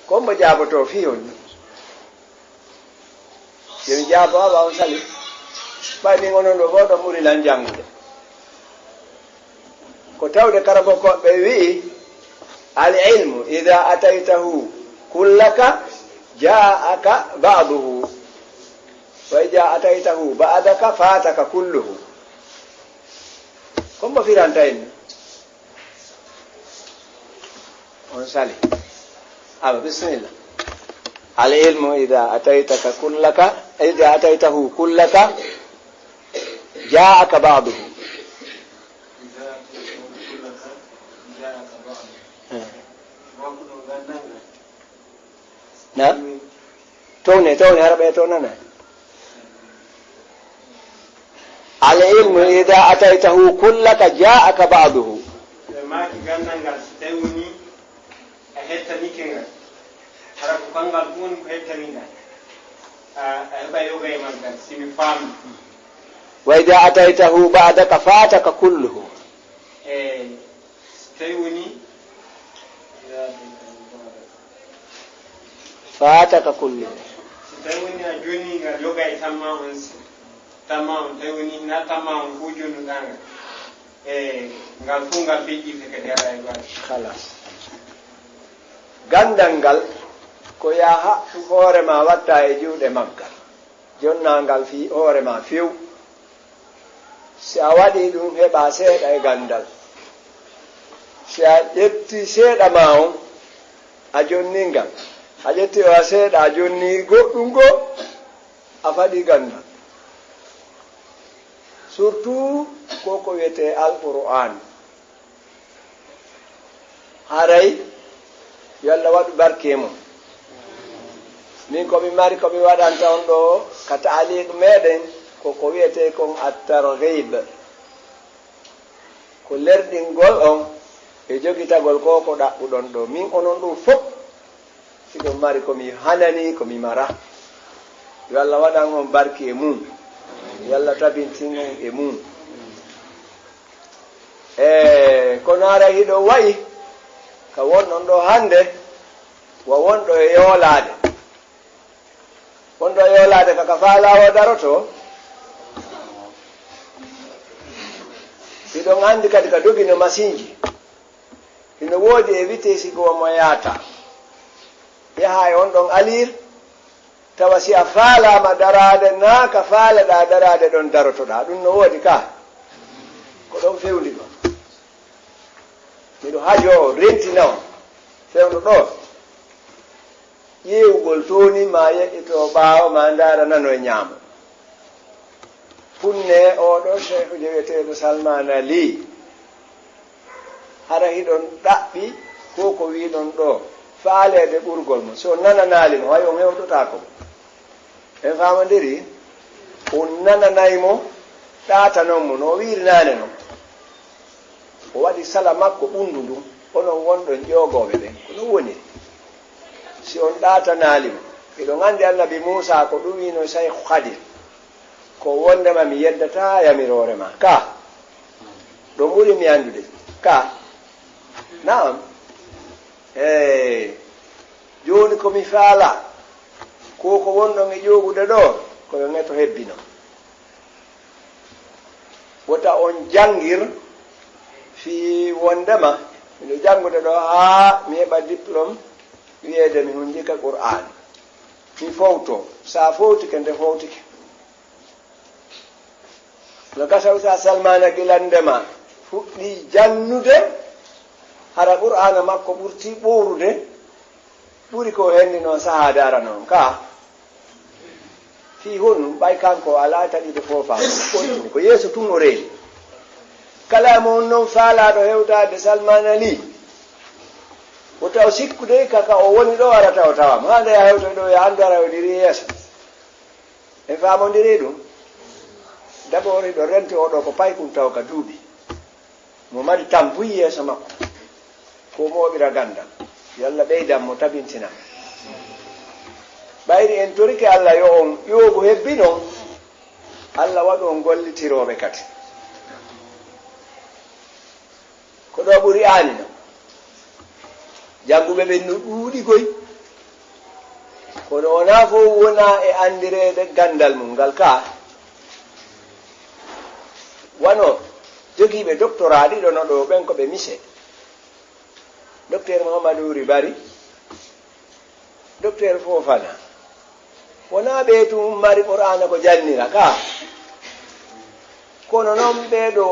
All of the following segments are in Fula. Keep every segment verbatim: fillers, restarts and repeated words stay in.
Ko mbo jaabotoo fii on? Yo mi jaabo, awa on sali. Ɓay min onon ɗo fof ɗon ɓuri lan janngude. Ko tawde karabokooɓe wi'i, "Al ilmu ida ataytahu kullaka, jaaka ba'duhu. Wa ida ataytahu ba'daka, fataka kulluhu." Ko mbo firanta en? On sali. Awa, bismillah. Al ilmu ida ataytaka kullaka, ida ataytahu kullaka, jaaka ba'duhu. Eh. Na? Towne, towne, hara ɓe townana. Al ilmu ida ataytahu kullaka, jaaka ba'duhu. Ɓe maaki ganndal ngal, so tawi woni a hettanike ngal, hara ko kanngal ɗum woni ko hettani ngal, a, a heɓa yoga e maggal, si mi faami. Wa ida ataytahu ba'daka, fataka kulluhu. E, so tawi woni, fataka kulluhu. So tawi woni a jonni ngal yoga e tamma on, si tamma on, tawi woni hina tamma on fof jonnuɗaa ngal. E, ngal fof ngal feƴƴirte kadi ara e goɗɗo. Khalas. Ganndal ngal ko yaa haɓɓu hoore ma, watta e juuɗe maggal. Jonnaa ngal fii hoore ma few. Si a waɗii ɗum, heɓaa seeɗa e ganndal. Si a ƴettii seeɗa ma on, a jonnii ngal. A ƴettii o seeɗa, a jonnii goɗɗum goo, a faɗii ganndal. Surtout ko ko wiyetee Alqur'aan. Haray, yo Allah waɗu barke e mum. Min ko mi mari ko mi waɗanta on ɗo ka taaliq meɗen, ko ko wiyetee kon at-targhib. Ko lerɗingol on e jogitagol ko ko ɗaɓɓuɗon ɗo. Min onon ɗum fof, hiɗon mari ko mi hanani, ko mi mara. Yo Allah waɗan on barke e mum. Yo Allah tabintin on e mum. E, kono haray hiɗo wa'i ka wonɗon ɗo hannde, wa wonɗo e yoolaade. Wonɗo e yoolaade ka, ka faalaa o daroto. Hiɗon anndi kadi ka dogino masinji. Hino woodi e vitesse goo mo yaata. Yaha e on ɗon aliir, tawa si a faalaama daraade, naa ka faalaɗaa daraade ɗon darotoɗaa. Ɗum no woodi ka. Ko ɗon fewndi ɗon. Miɗo hajoo rentina on. Fewndo ɗo. Ƴeewgol tooni ma yeƴƴito ɓaawo ma ndaara nano e ñaamo. Kunne oɗo Seeku jeweteeɗo Salmaana Lii. Hara hiɗon ɗaɓɓi ko ko wiɗon ɗo, faaleede ɓurgol mo. Si on nananaali mo, hay on hewtotaako mo. En faamondiri? On nananay mo, ɗaatanon mo, no o wiiri naane non. O waɗi sala makko ɓunndu ndun, onon wonɗon ƴoogooɓe ɓen. Ko non woniri. Si on ɗaatanaali mo, hiɗon anndi Annabi Muusaa ko ɗum wiino Seeku Khadir. Ko wonndema mi yeddataa yamiroore ma. Ka? Ɗo ɓuri mi anndude. Ka? Naam. Ee, jooni ko mi faala, ko ko wonɗon e ƴoogude ɗo, ko yo neɗɗo hebbino. Wota on janngir fii wonndema miɗo janngude ɗo haa mi heɓa diplôme wiyeede mi hunndike Qur'aana. Mi fowto. Sa fowtike, nde fowtike. No gasa Usa Salmaana gila ndema fuɗɗii jannude, hara Qur'aana makko ɓurtii ɓoorude, ɓuri ko henndi noon sahaade arano on. Ka? Fii honɗum? Ɓay kanko o alaa taƴude foofa. Ko yeeso tun o reeni. Kala mo on noon faalaaɗo hewtaade Salmaana Lii, o taw sikkude ka, ka o woni ɗo arata o tawa mo. Haa nde ya hewtoy ɗo, ya anndu ara o diri yeeso. En faamondiri ɗum. D'abord, hiɗo renti oɗo ko paykun taw ka duuɓi. Mo mari tampuy yeeso makko. Ko mooɓira ganndal. Yo Allah ɓeydan mo, tabintina. Ɓayri en torike Allah yo on ƴoogu hebbinon, Allah waɗu on gollitirooɓe kadi. Ko ɗo ɓuri aanino. Jannguɓe ɓen no ɗuuɗi koy. Kono wonaa fof wonaa e anndireede ganndal mum ngal ka. Wano jogiiɓe doctorat ɗiɗo no ɗo, ɓen ko ɓe mise. Docteur Mouhamadou Wuri Bari, Docteur Fofana. Wonaa ɓe tun mari Qur'aana ko jannira ka. Kono noon ɓee ɗo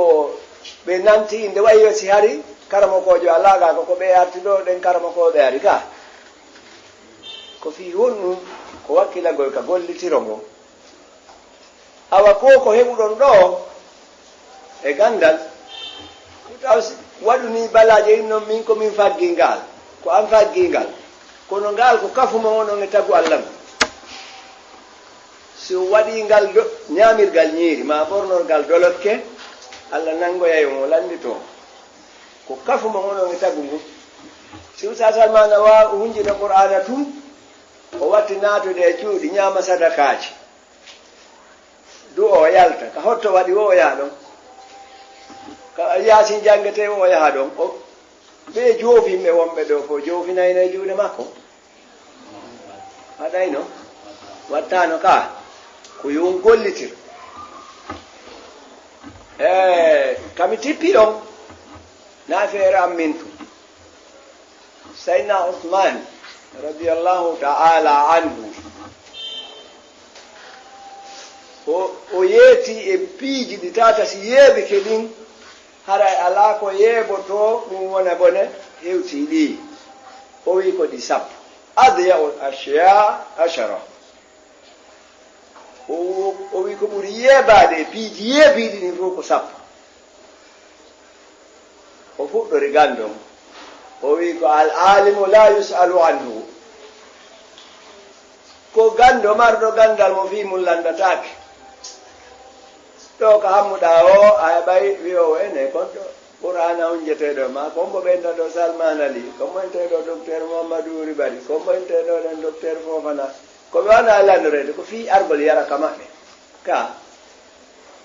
ɓe nanti innde, wayi yo si hari karamokoojo alaa ga, ko, ko ɓe arti ɗo, ɗen karamokooɓe ari ka. Ko fii honɗum? Ko wakkilagol ka gollitiro ngo. Awa ko, ko heɓuɗon ɗo e ganndal, taw si waɗu ni balaaje innon, min ko min faggi ngal, ko an faggi ngal. Kono ngal ko kafu mo onon e tagu Allah ngu. Si o waɗi ngal do-, ñaamirgal ñiiri, ma ɓornorgal dolokke, Allah nanngoyay on, o lanndito. Ko kafu mo onon e tagu ngu. Si Usa Salmana wa hunjina Qur'aana tun, o watti naatude e cuuɗi, ñaama sadakaaji. Du o yalta. Ka hotto waɗi wo o yaha ɗon? Ka Yaasin janngete wo o yaha ɗon? O, ɓe joofimɓe wonɓe ɗo fof joofinayno e juuɗe makko? Waɗayno? Wattano ka. Ko yo on gollitir. E, kami tippi ɗon. Na feere am min tun. Sayyidina Usman radiyallahu ta'ala anhu, o, o yeeti e piiji ɗi tata si yeebike ɗin, haray alaa ko yeebotoo ɗum wona bone hewtii ɗi. O wi'i ko ɗi sappo. Adya'ul ashya ashara. O, o wi'i ko ɓuri yeebaade e piiji yeebiiɗi ɗin fof ko sappo. O fuɗɗori ganndo on. O wi'i ko al alimu la yus'alu anhu. Ko ganndo marɗo ganndal mo fii mum lanndataake. Ɗo ka hammuɗaa o, a heɓay wi'oowo ene kon ɗo Qur'aana hunjeteeɗo ma, kon mbo ɓen ɗo Salman Ali, kon mbo enteeɗo Docteur Mouhamadou Wuri Bari, kon mbo enteeɗo ɗen Docteur Fofana. Ko ɓe wona lannoreede, ko fii argol yara ka maɓɓe. Ka,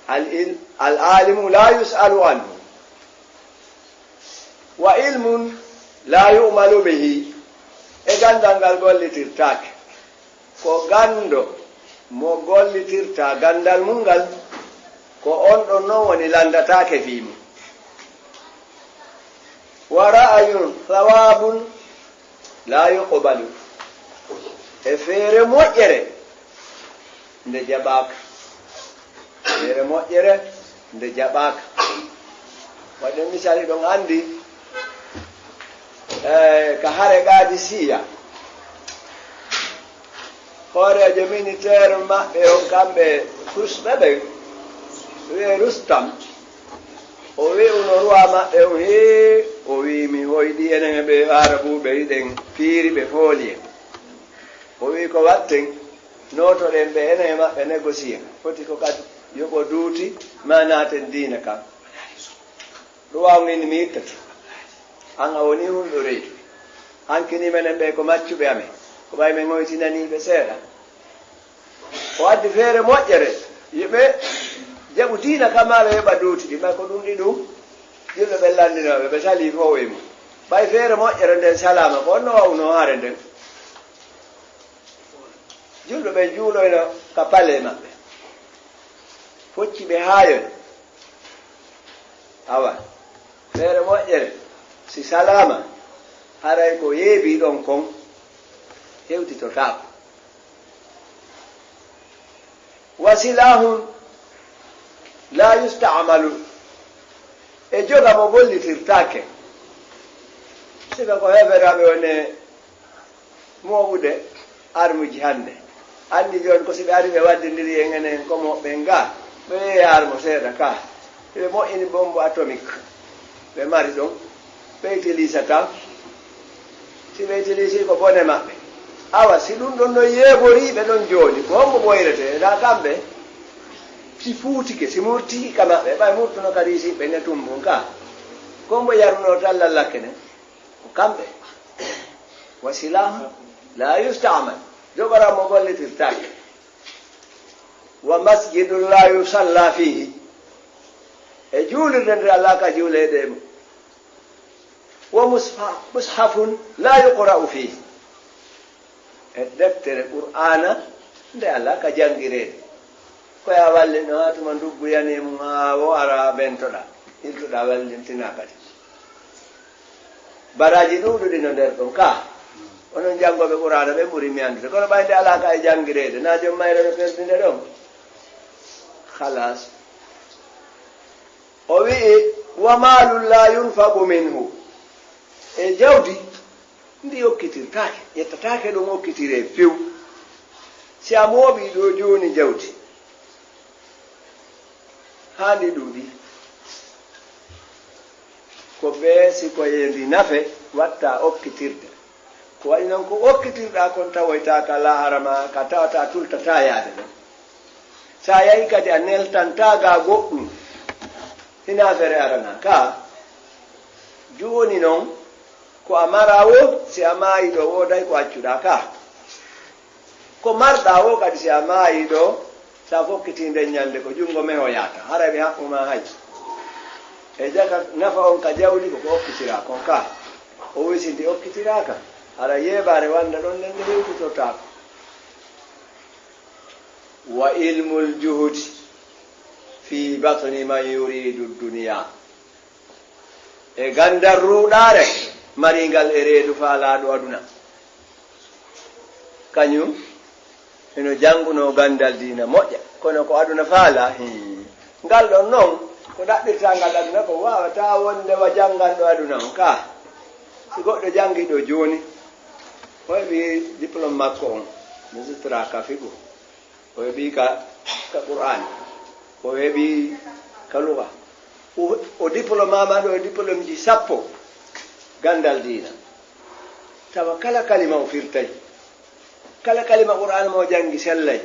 al il-, al alimu la yus'alu anhu. Wa ilmun la yu'malu bihi. E ganndal ngal gollitirtaake. Ko ganndo mo gollitirta ganndal mum ngal, ko on ɗon non woni lanndataake fii mum. Wa ra'ayun sawabun la yuqbalu. E feere moƴƴere nde jaɓaaka. Feere moƴƴere nde jaɓaaka. Waɗen misali, ɗon anndi, eh, ka hare Qaadisiya, hooreejo militeer maɓɓe on, kamɓe Furs ɓe ɓen, wi'e Rustam, o wi'uno ruwa maɓɓe on, hee, o wi'i, "Mi hoyɗi enen e ɓe Aarabuuɓe, hiɗen fiiri ɓe fooli en." O wi'i, "Ko watten, nootoɗen ɓe, enen e maɓɓe négocier. Foti ko kadi yoɓo duuti, ma naaten diina kan." Ɗum waaw min mi ittata. An a woni hulɗo reedu. An kini menen ɓe ko maccuɓe amen. Ko ɓay men hoytinanii ɓe seeɗa. O addi feere moƴƴere. Yo ɓe jaɓu diina kan, maa ɓe yoɓa duuti ɗi. Ɓay ko ɗum ɗi ɗum. Julɓe ɓe lanndinooɓe, ɓe salii fow e mum. Ɓay feere moƴƴere nden salaama, ko honno wa'unoo hare nden? Julɓe ɓen juuloyno ka pale maɓɓe. Focci ɓe haayoy. Awa, feere moƴƴere, si salaama, haray ko yeebii ɗon kon hewtitotaako. Wa silahun la yusta'malu, e joga mo gollitirtaake. Sifa ko heeferaaɓe woni mooɓude armuji hannde. Anndi jooni ko si ɓe ari ɓe waddindiri en enen ko mooɓɓe en ga, ɓe yeeya armo seeɗa ka. Ɓe moƴƴini bombe atomique. Ɓe mari ɗon. Ɓe utilisata. Si ɓe utilisii ko bone maɓɓe. Awa, si ɗum ɗon no yeeborii ɓe ɗon jooni, ko hombo ɓoyrete? Ena kamɓe. Si fuutike, si murtii ka maɓɓe, ɓay murtuno ka riisiiɓe ne tumbun ka. Ko hombo yarunoo tan lallakke ne? Ko kamɓe. Wa silahu la yusta'mal. Jogora mo gollitirtaake. Wa masjidun la yusalla fihi. E juulirde nde alaa ka juuleede e mum. Wa musha-, mushafun la yuqra'u fihi. E deftere Qur'aana nde alaa ka janngireede. Ko ya wallin ɗon haa tuma nduggu yani e mum haa o ara bentoɗaa. Iltoɗaa wallintinaa kadi. Baraaji ɗuuɗuɗi no nder ɗon ka. Onon janngooɓe Qur'aana ɓe ɓuri mi anndude. Kono ɓay nde alaa ka e janngireede. Na jom mayre no perdinde ɗon. Khalas. O wi'i, "Wa maalun laa yunfaqu minhu." E jawdi ndi okkitirtaake, ƴettataake ɗum okkitiree few. Si a mooɓii ɗo jooni jawdi, haa ndi ɗuuɗi, ko bee si ko e ndi nafe watta okkitirde. Ko waɗi noon ko okkitirɗaa kon tawoytaa ka laahara ma, ka tawata tultataa yaade ɗon. Si a yahi kadi a neltantaa ga goɗɗum, hina fere arana ka. Jooni noon, ko a mara wo, si a maayi ɗo wooday ko accuɗaa ka. Ko marɗaa wo kadi si a maayi ɗo, sa fokkiti nden ñalnde ko junngo meho yaata. Haray ɓe haɓɓu ma hay. E jaka nafa on ka jawdi ko ko okkitiraa kon ka. O wi si ndi okkitiraaka, hara yeebaare wannda ɗon nden nde hewtitotaako. Wa ilmul juhudi fi batni man yuridu dunya. E ganndal ruuɗaare maringal e reedu faalaaɗo aduna. Kañum eno janngunoo ganndal diina moƴƴa, kono ko aduna faalaa, hii. Ngal ɗon noon, ko ɗaɓɓirtaa ngal aduna, ko waawataa wonde wa jannganɗo aduna on ka. Si goɗɗo janngi ɗo jooni, o heɓi diplôme makko on, magistrat ka fiqhu. O heɓi ka, ka Qur'an. O heɓi ka luga. O, o diplôme ma ɗo e diplôme ji sappo ganndal diina. Tawa kala kalima o firtay. Kala kalima Qur'an mo janngi sellay.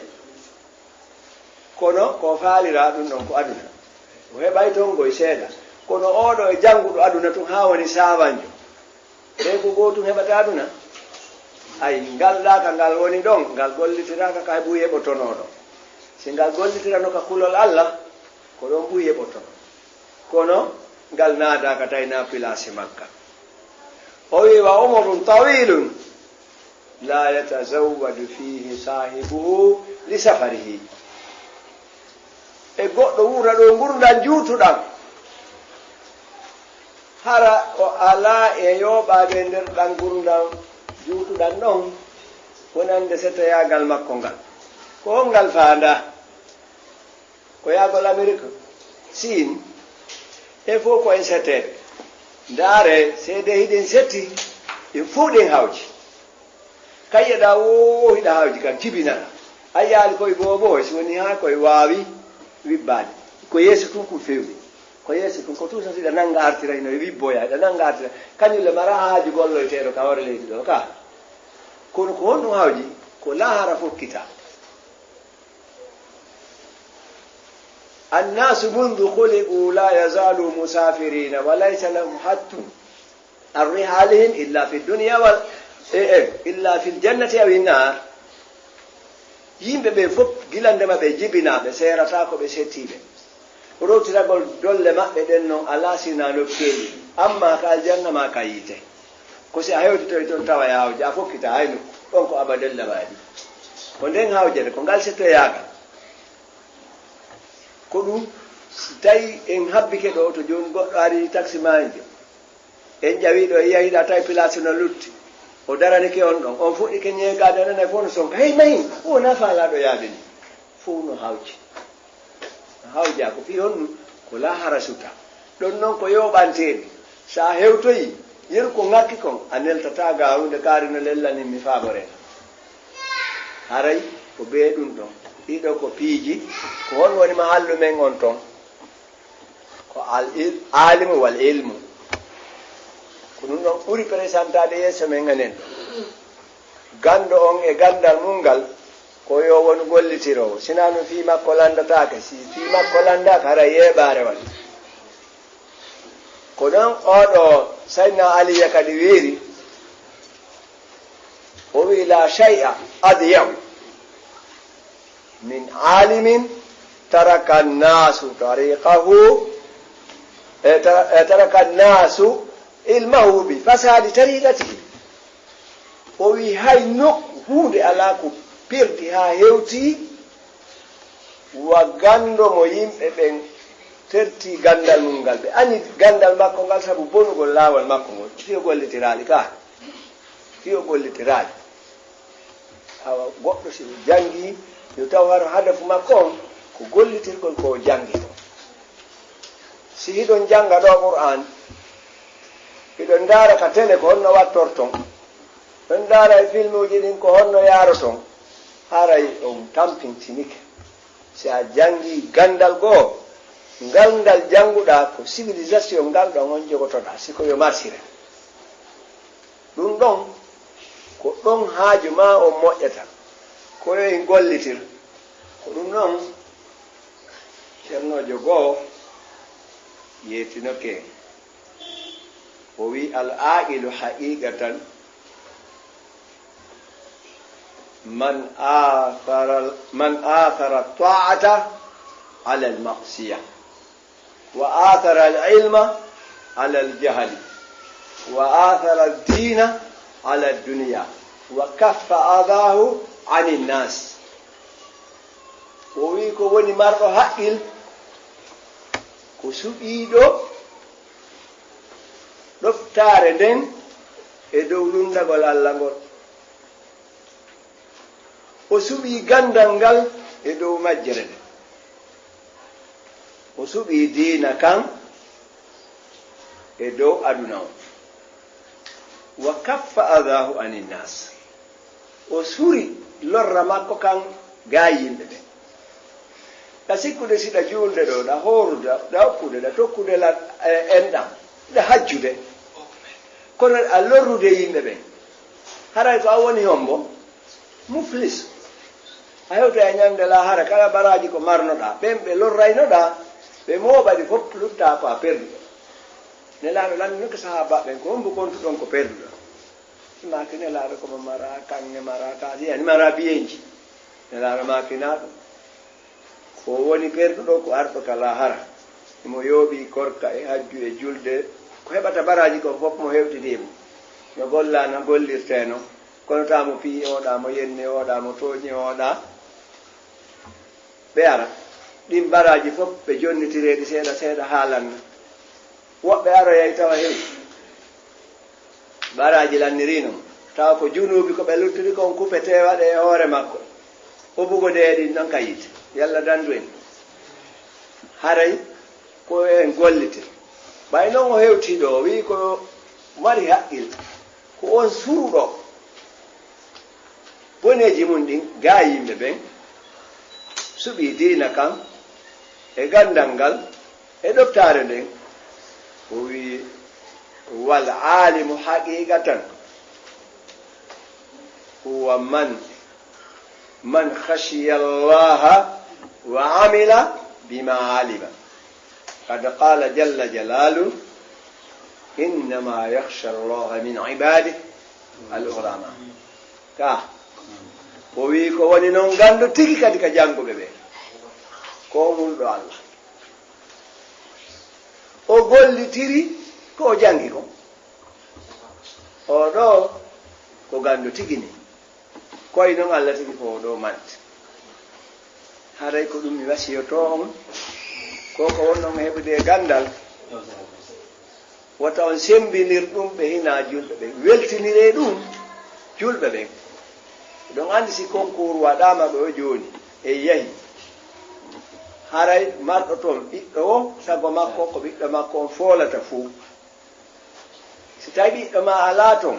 Kono ko faalira ɗum ɗon ko aduna. O heɓay toon ngoy seeɗa. Kono oɗo e jannguɗo aduna tun haa woni saawanjo. Ɓe ko gootum heɓata aduna. Ay, ngal ɗaaka ngal woni ɗon, ngal gollitiraaka ka buy heɓotonooɗo. Si ngal gollitirano ka kulol Allah, ko ɗon buy heɓotono. Kono ngal naadaaka tawi na pilaasi makka. O wi, "Wa umrun tawilun la yatazawwadu fihi sahibuhu li safarihi." E goɗɗo wuura ɗo ngurndan juutuɗan. Hara o alaa e yooɓaaɓe nder ɗan ngurndan juutuɗan ɗon, wonande setoyaagal makko ngal. Ko on ngal faandaa? Ko yaagol Amerik, Siin, e fof ko en setteeɓe. Ndaare, seede hiɗen setti, ɗen fof ɗen hawji. Kayyeɗa wo hiɗa hawji kam jibinana. A yaali koye boobo, si woni haa koye waawi wibbaade. Ko yeeso tun ko fewni. Ko yeeso tun ko tun so hiɗa nannga artira hino e wibboya, hiɗa nannga artira. Kañum le mara haaju golloyteeɗo ka hoore leydi ɗo ka. Kono ko honɗum hawji? Ko lahara fokkita. Annasu mundu khuliqu la yazalu musafirina wa laysa lahum hattun an rihalihim illa fi dunya wal, e, e, illa fil jannati aw innar. Yimɓe ɓe fof, gilande maɓɓe jibinaaɓe, seerata ko ɓe settiiɓe. Rowtiragol dolle maɓɓe ɗen non alaa sina nokkeeli, amma ka aljanna ma ka yiite. Ko si a hewtitoy toon tawa e hawja, a fokkita hay nokku, ɗon ko abadalla waɗi. Ko nden hawjere, ko ngal settoyaagal. Ko ɗum, si tawi en habbike ɗo, to jooni goɗɗo ari taksimaanjo, en ƴawi ɗo, e yahiɗa tawi place no lutti, o daranike on ɗon, on fuɗɗike ñeegaade, nana fof no sonka, "Hey, mahi, o wona faalaaɗo yaade ni." Fof no hawji. No hawja ko fii honɗum? Ko lahara suta. Ɗon non ko yooɓanteeɗi. Sa hewtoyi, yeru ko ŋakki kon, a neltataa ga huunde kaari no lellani mi faabore. Haray ko bee ɗum ɗon. Ɗiɗo ko piiji, ko hon woni mahallu men on ton? Ko al il-, alimu wal ilmu. Ko ɗum ɗon ɓuri présenteade yeeso men enen ɗo. Ganndo on e ganndal mum ngal, ko yo won gollitiroowo. Sinaa ɗum fii makko lanndataake. Si fii makko lanndaaka, hara yeeɓaare waɗi. Ko ɗon oɗo Sayyidina Aliya kadi wiiri, o wi'i, "La shay'a adya'u min alimin taraka annasu tariqahu, e, tara-, e, taraka annasu ilmahu bi fasadi tariqatihi." O wi'i, hay nokku Huunde alaa ko perdi haa hewti wa ganndo mo yimɓe ɓen terti ganndal mum ngal. Ɓe ani ganndal makko ngal sabu bonugol laawol makko ngol. Fii o gollitiraali ka. Fii o gollitiraali. Awa, goɗɗo si o janngii, yo taw hara hadafu makko on ko gollitirgol ko o janngi kon. Si hiɗon jannga ɗoo Qur'aan, hiɗon ndaara ka tele ko honno wattorton, hiɗon ndaara e filmuuji ɗin ko honno yaaroton, haray on tampintinike. Si a janngii ganndal goo, ngal ngal jannguɗaa ko civilisation ngal ɗon on jogotoɗaa, si ko yo marsire. Ɗum ɗon, ko ɗon haaju maa on moƴƴata. Ko yo en gollitir. Ko ɗum ɗon, Ceernoojo goo yeetinoke. O wi'i, "Al aaqilu haqiqatan man athara, man athara ta'ata ala al ma'siya." Wa athara al ilma ala al jahli, wa athara al dina ala al dunya, wa kaffa adahu ani nnas. O wi ko woni marɗo haqqil ko suɓiiɗo ɗoftaare nden e dow lunndagol Allah ngol. O suɓii ganndal ngal e dow majjere nde. O suɓii diina kan e dow aduna on. Wa kaffa adahu anin nas. O suri lorra makko kan gaa yimɓe ɓen. Ɗa sikkude si ɗa juulde ɗo, ɗa hoorude, ɗa hokkude, ɗa tokkude la, e, enɗam, ɗa hajjude. Kono a lorrude yimɓe ɓen. Haray ko a woni hombo? Muflis. A hewta e ñande lahara, kala baraji ko marnoɗa, ɓen ɓe lorraynoɗa, ɓe mooɓaɗi fof lutta ko a perduɗo. Nelaaɗo lanndinoke sahaaba ɓen, ko hombo kontuɗon ko perduɗo? Maaki Nelaaɗo, ko mo mara kaŋŋe, mara kaasi, yani mara biyenji. Nelaaɗo maaki na ɗum. Ko woni perduɗo ko arɗo ka lahara. Mo yooɓi korka e hajju e julde, ko heɓata baraji ko fof mo hewtidi mo. No golla, no gollirte no. Kono ta mo piyi oɗa, mo yenni oɗa, mo tooñi oɗa. Ɓe ara. Ɗin baraji fof ɓe jonnitireɗi seeɗa seeɗa haalanna. Woɓɓe aroyay tawa heewi. Baraji lannirino mo. Tawa ko junuubi ko ɓe luttiri kon kupete waɗe e hoore makko. O bugodee ɗin ɗon ka yiite. Yalla dandu en. Haray ko en gollite. Ɓay non o hewti ɗo, o wi'i ko mari haqqil. Ko on suruɗo boneeji mum ɗin gaa yimɓe ɓen, suɓii diina kan e ganndal ngal e ɗoftaare nden. O wi'i, "Wal aalimu haqiqatan huwa man, man khashiya Allaha wa amila bima alima." Qad qala jalla jalalu, "Innama yakhsha Allaha min ibadihi al ulama." Ka. O wi'i ko woni non ganndo tigi kadi ka jannguɓe ɓe. Ko hulɗo Allah. O gollitiri ko o janngi ko. O ɗo ko ganndo tigi ni. Koye non Allah tigi ko o ɗo mante. Haray ko ɗum mi wasiyoto on. Ko ko wonnon heɓude e ganndal. Wota on sembinir ɗum ɓe hinaa julɓe ɓen. Weltiniree ɗum julɓe ɓen. Ɗon anndi si concours waɗaama ɗo jooni e yahi. Haray marɗo toon ɓiɗɗo o, sago makko ko ɓiɗɗo makko on foolata fuu. Si tawi ɓiɗɗo ma alaa toon,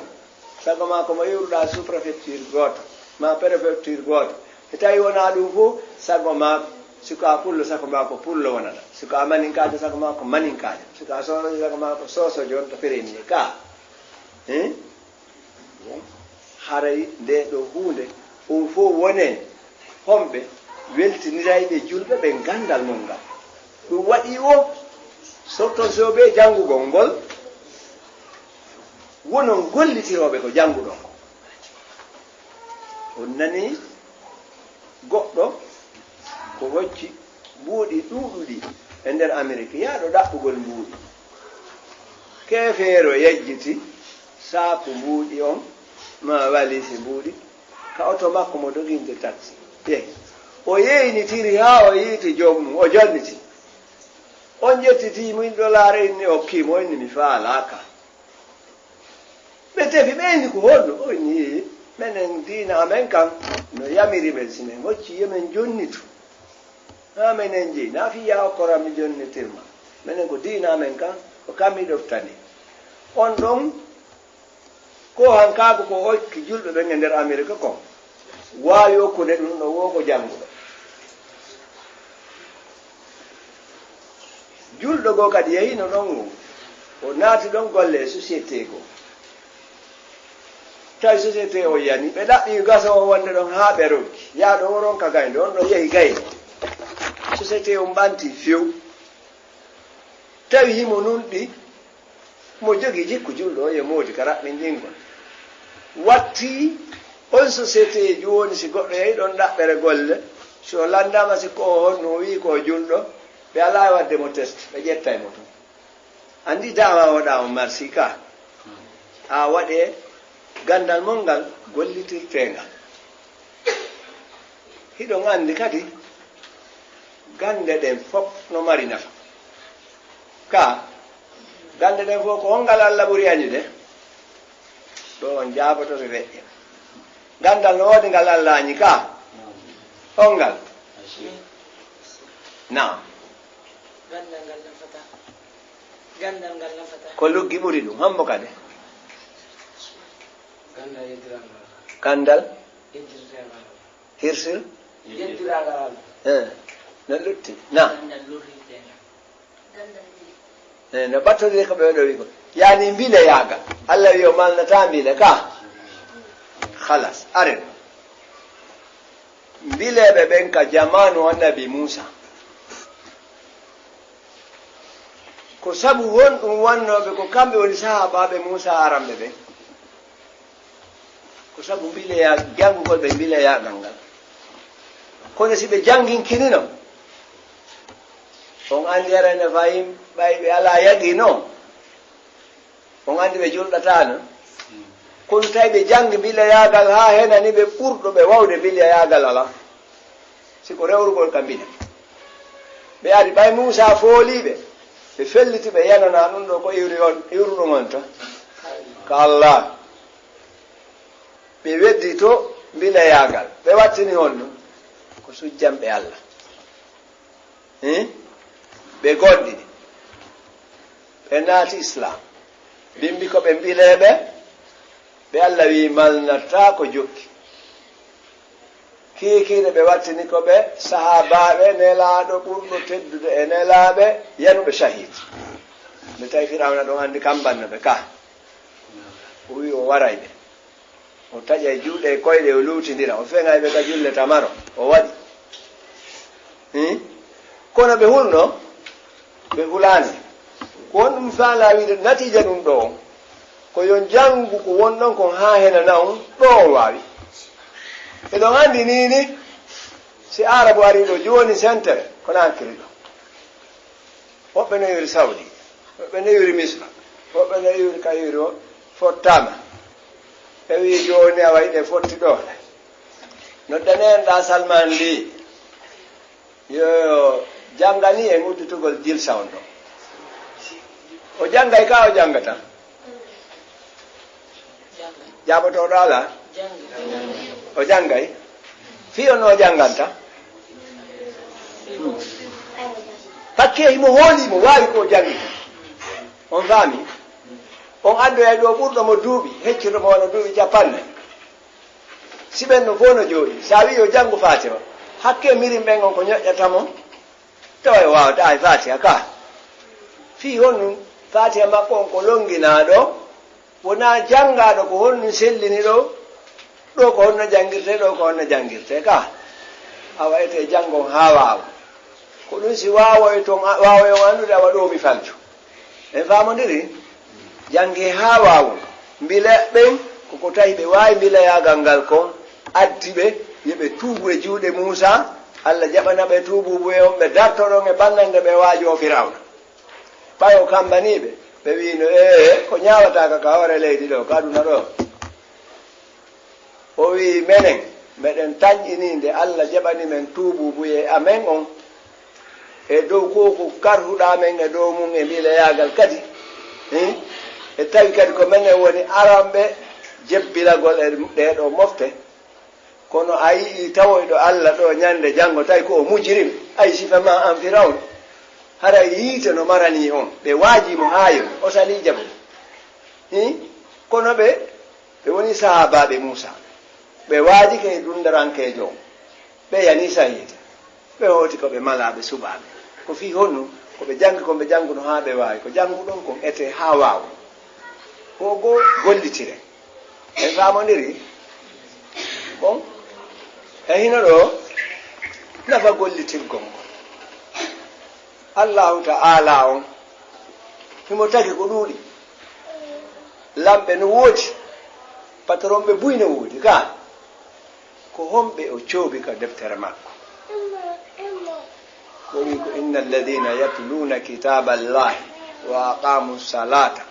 sago ma ko mo iwruɗaa sous-préfecture gooto, ma préfecture gooto. Si tawi wonaa ɗum fof, sago ma suka pullo, sago ma ko pullo wonata. Suka maninkaajo, sago ma ko maninkaajo. Suka soosoojo, sago ma ko soosoojo wonta premier. Ka. Hein? Haray nde ɗo huunde, ɗum fof wone homɓe weltinirayɓe julɓe ɓe ganndal mum ngal. Ɗum waɗi o, sotto soobe janngugol ngol, wonon gollitirooɓe ko jannguɗon ko. On nani goɗɗo ko hocci mbuuɗi ɗuuɗuɗi e nder Amerik, yahɗo ɗaɓɓugol mbuuɗi. Keefeero yejjiti saaku mbuuɗi on, ma walisi mbuuɗi, Ka oto makko mo doginde taxi. Yehi. O yeynitiri haa o yiiti joom mum, o jonniti. On ƴetti dix mille dollars inni okki mo, inni mi faalaaka. Ɓe tefi, ɓe inni ko honno? O inni menen diina amen kan no yamiri men si men hocci yo men jonnitu. Haa menen jeyi, na fii yaa okkoran mi jonnitirma. Menen ko diina amen kan, ko kan mi ɗoftani. On ɗon, ko hankaagu ko okki julɓe ɓen e nder Amerika kon. Waawi okkude ɗum ɗo woo ko jannguɗo. Julɗo goo kadi yehino ɗon ngon. O naati ɗon golle e société goo. Tawi société o yani, ɓe ɗaɓɓi gaso o wonde ɗon haa ɓe ronki. Yaa ɗo o ronka gaynde, on ɗo yehi gaynde. Société on ɓanti few. Tawi himo nunɗi, mo jogi jikku julɗo o e moodi ka raɓɓinɗingol. Watti on société jooni, si goɗɗo yehi ɗon ɗaɓɓere golle, si o landaama si ko o honno, o wi'i ko o julɗo, ɓe alaa e wadde mo test, ɓe ƴettay mo ton. Anndi daawa o ɗa on marsi ka, a waɗe gandal mon ngal gollitirtee ngal. Hiɗon anndi kadi, gannde ɗen fof no mari nafa. Ka, gannde ɗen fof ko hongal Alla ɓuri añude? Ɗo on jaaboto ɓe weƴƴe. Ganndal no woodi ngal Alla añi ka? Hongal? Naam. Ganndal ngal nafataa. Ganndal ngal nafataa. Ko luggi ɓuri ɗum. Hombo kadi? Ganndal yeddirangal. Ganndal? Yeddirteengal. Hirsir? Yeddirangal. Eh, no lutti? Na. Ganndal lorrirteengal. Ganndal bile. Eh, no ɓattodiri ko ɓe ɗo wi ko. Yani mbile yaaga. Allah wi o malnata mbile ka. Khalas, aren. Mbileeɓe ɓen ka jamaanu Annabi Muusa. Ko sabu honɗum wannooɓe ko kamɓe woni sahaabaaɓe Muusa aranɓe ɓen? Ko sabu mbileya-, janngugol ɓe mbileyaagal ngal. Kono si ɓe jannginkinino, on anndi arene fayin ɓay ɓe alaa yaqiino, on anndi ɓe julɗataano. Kono tawi ɓe janngi mbileyaagal haa henani ɓe ɓurɗo ɓe wawde mbileyaagal alaa. Si ko rewrugol ka mbina. Ɓe ari ɓay Muusa fooliiɓe, ɓe felliti ɓe yanana ɗum ɗo ko iwri on, iwruɗum on to. Ka Allah. Ɓe weddi to mbileyaagal. Ɓe wattini honno? Ko sujjanɓe Allah. Hin? Ɓe goonɗini. Ɓe naati Islaam. Bimbi ko ɓe mbileeɓe, ɓe Allah wi malnataa ko jokki. Kiikiiɗe ɓe wattini ko ɓe sahaabaaɓe nelaaɗo ɓurɗo teddude e nelaaɓe yanuɓe shahid. Nde tawi Firawna ɗon anndi kambanno ɓe ka. O wi o waray ɓe. O taƴay juuɗe e koyɗe, o luutindira, o feŋay ɓe ka julle tamaro, o waɗi. Hin? Kono ɓe hulno? Ɓe hulaani. Ko honɗum faalaa wiide natiija ɗum ɗo on? Ko yo janngu ko wonɗon kon haa henana on ɗo on waawi. Eɗon anndi nii ni, si Aarabu arii ɗo jooni sentere, ko na hakkili ɗo. Woɓɓe no iwri Saudi, woɓɓe no iwri Misra, woɓɓe no iwri ka iwri o fottaama. Ɓe wi jooni awa hiɗe fotti ɗo. Noddane en ɗa Salman ndi. Yo janngani en udditugol jilsa on ɗo. O janngay ka o janngata. Jaabotooɗo alaa? O janngay? Fii on o jannganta? Pakke himo hooli, mo waawi ko o janngita. On faami? On addoyay ɗo ɓurɗo mo duuɓi, heccirɗo mo wano duuɓi capanɗe. Si ɓen no fof no jooɗi, sa wi'i o janngu Faatiha, hakke mirin ɓen on ko ñoƴƴata mo? Tawa o waawata ay Faatiha ka. Fii honɗum Faatiha makko on ko lonnginaaɗo, wonaa janngaaɗo ko honɗum sellini ɗo, ɗo ko honno janngirtee, ɗo ko honno janngirtee ka. Awa ete janngon haa waawa. Ko ɗum si waawoy ton, waawoy on anndude awa ɗo mi falju. En faamondiri? Jannge haa waawon. Mbila ɓen, ko ko tawi ɓe waawi mbilayaagal ngal kon, addi ɓe, yo ɓe tuubu e juuɗe Muusaa, Alla jaɓana ɓe tuubuubu e on, ɓe dartoɗon e bannande ɓe waajoo Firawna. Ɓay o kambanii ɓe, ɓe wiino, ee, ko ñaawataaka ka hoore leydi ɗo, ka aduna ɗo. O wi'i, menen, meɗen tanƴinii nde Alla jaɓani men tuubuubuyee amen on, e dow ko ko karhuɗaa men e dow mum e mbiileyaagal kadi, hmm? E tawi kadi ko menen woni aranɓe jebbilagol e ɗee ɗoo mofte. Kono a yi'ii tawoyɗo Alla ɗoo ñande janngo, tawi ko o mujrim, ay sifa ma an Firawna. Haray yiite no maranii on, ɓe waajii mo haa yoni, o salii jaɓude. Hii? Kono ɓe, ɓe woni sahaabaaɓe Muusaa. Ɓe waajike e dunndarankeejo on. Ɓe yanii sahiide. Ɓe hooti ko ɓe malaaɓe suɓaaɓe. Ko fii honno? Ko ɓe janngi kon, ɓe jannguno haa ɓe waawi. Ko jannguɗon kon etee haa waawon. Ko goo gollitire. En faamondiri? Bon, e hino ɗoo nafa gollitirgol ngol. Allaahu Ta'aalaa on, himo tagi ko ɗuuɗi. Lamɓe no woodi, patronɓe buy no woodi. Ka, ko homɓe o coobi ka deftere makko? O wi'i ko, inna alladhina yatluuna kitaaballahi wa aqaamu salata